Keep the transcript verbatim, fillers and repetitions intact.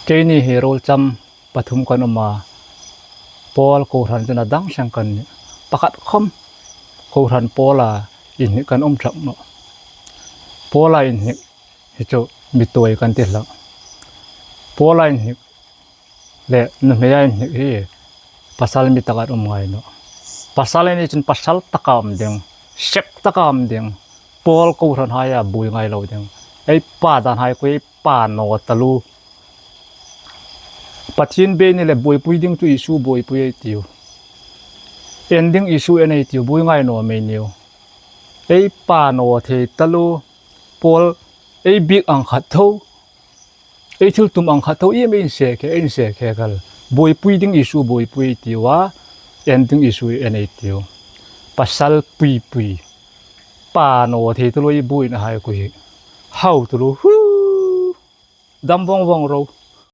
Keini hi ruolcham pathum kan um a, Paul kohran chun a dang seng kan nih. Pakhat khawm kohran Paula inhnik kan um ṭhak nawh. Paula inhnik hi chu mi tuoi kan ti hlak. Paula inhnik le nuhmeia inhnik hi pasal mi takin um ngai nawh. Pasal ei ni chun pasal taka um ding, sek taka um ding. Paul kohranhaia buoi ngai lo ding. Ei pa danhai khuo, ei pa naw taluo. Pathien bei ni le buoipui ding chu Isu buoipui ei tiu. En ding Isu en ei tiu, buoi ngai naw mei niu. Ei pa naw thei taluo. Paul ei biek ang khat tho, ei thiltum ang khat tho, iem ei inse khe, ei inse khe kal. Buoipui ding Isu buoipui ei tiu a, en ding Isu en ei tiu. Pasal puipui. Pa naw thei taluo ei buoinahai khuo hi. Hau taluo. Hu! Dam vong vong ro.